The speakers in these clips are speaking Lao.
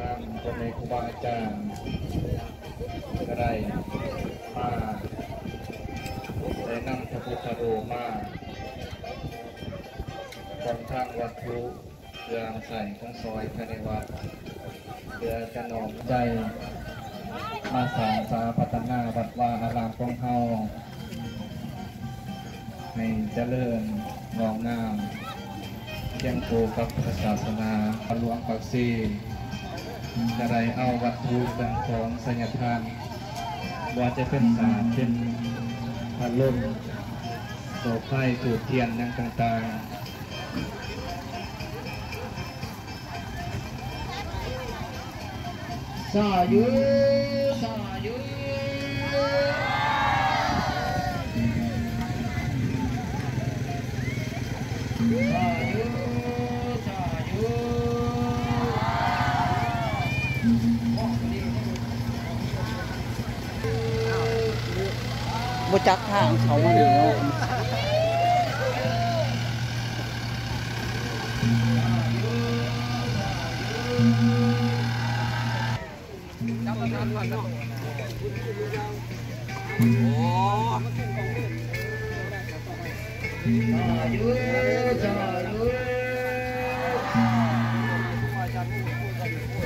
ນຳພໍ່ແມ່ຄູບາອາຈານກໍໄດ້ມາ ໄດ້ນຳພະພຸດທະຮູບມາ ພ້ອມທັງວັດຖຸ ເຄື່ອງໃຊ້ຂອງສອຍພາຍໃນວັດ ເພື່ອຈະນ້ອມໃຈມາສ້າງສາພັດທະນາວັດວາອາລາມຂອງເຮົາ ໃຫ້ຈະເລີນງອກງາມ ຄຽງຄູ່ກັບພະສາສະໜາ. ຫຼວງປາກເຊຈະໄດ້ເອົາວັດຖຸເຄື່ອງຂອງໄສຍະທານ ບໍ່ວ່າຈະເປັນສາດ ເປັນພັດລົມ ດອກໄຟ ທູບທຽນ ຫຍັງຕ່າງໆ. ສາທຸ ສາທຸ ສາທຸ ສາທຸ. ບໍ່ຈັກທາງເຂົ້າມານີ້ເນາະ.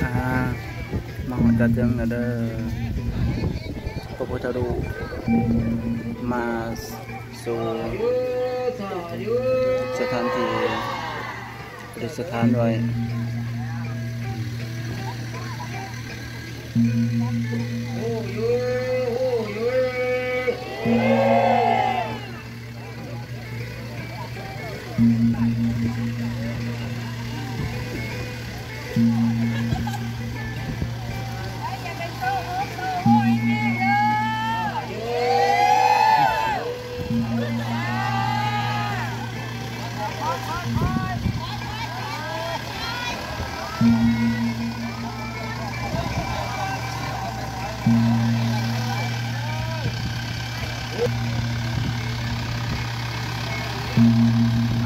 ອ່າ ມາຮອດຈາດເຈີງແລ້ວເດີ ພະພຸດທະຮູບ ມາສູ່ສະຖານທີ່ປະດິດສະຖານໄວ້.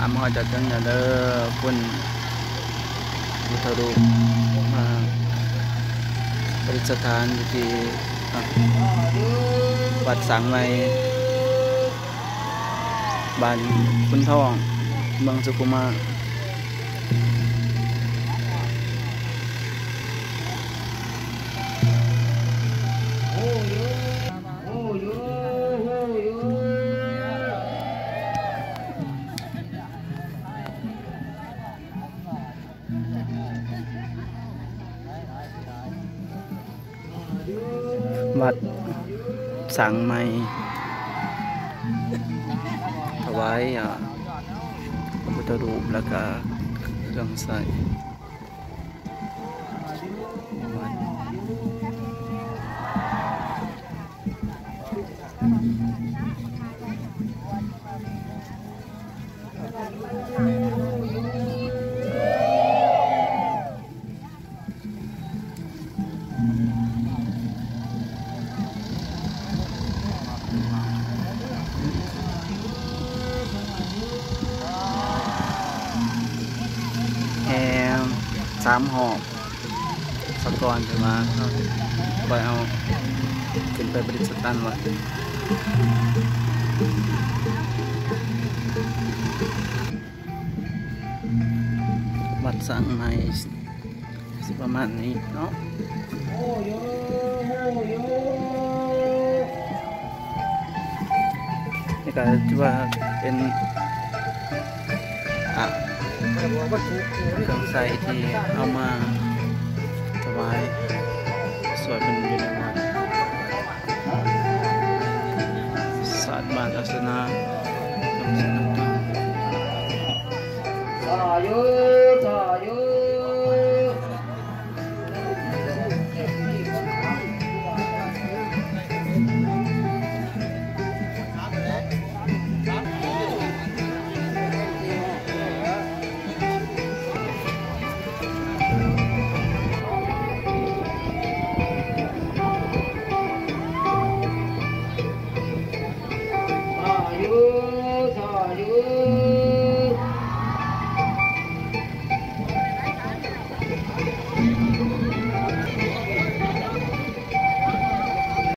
ອາ ມາຮອດຈອດເຖິງແລ້ວເດີ ພຸ້ນ ພຸດທະຮູບ ອ່າ ປະດິດສະຖານຢູ່ທີ່ ອ່າ ວັດສ້າງໃໝ່ ບ້ານຂຸນທອງ ເມືອງສຸຂຸມາ. ວັດສ້າງໃໝ່ ຖວາຍ ອ່າ ພະພຸດທະຮູບ ແລ້ວກະເຄື່ອງໃຊ້. ແຫ່ສາມຮອບສາກ່ອນ ຖືວ່າເຮົາ ຄ່ອຍເອົາຂຶ້ນໄປປະດິດສະຖານໄວ້. ວັດສ້າງໃໝ່ ຊິປະມານນີ້ເນາະ. ນີ້ກໍຖືວ່າເປັນ ອ່າ ເຄື່ອງໃຊ້ທີ່ເອົາມາຖວາຍຊ່ວຍເພິ່ນຢູ່ໃນວັດ ສາດບ້ານສາສະໜາ.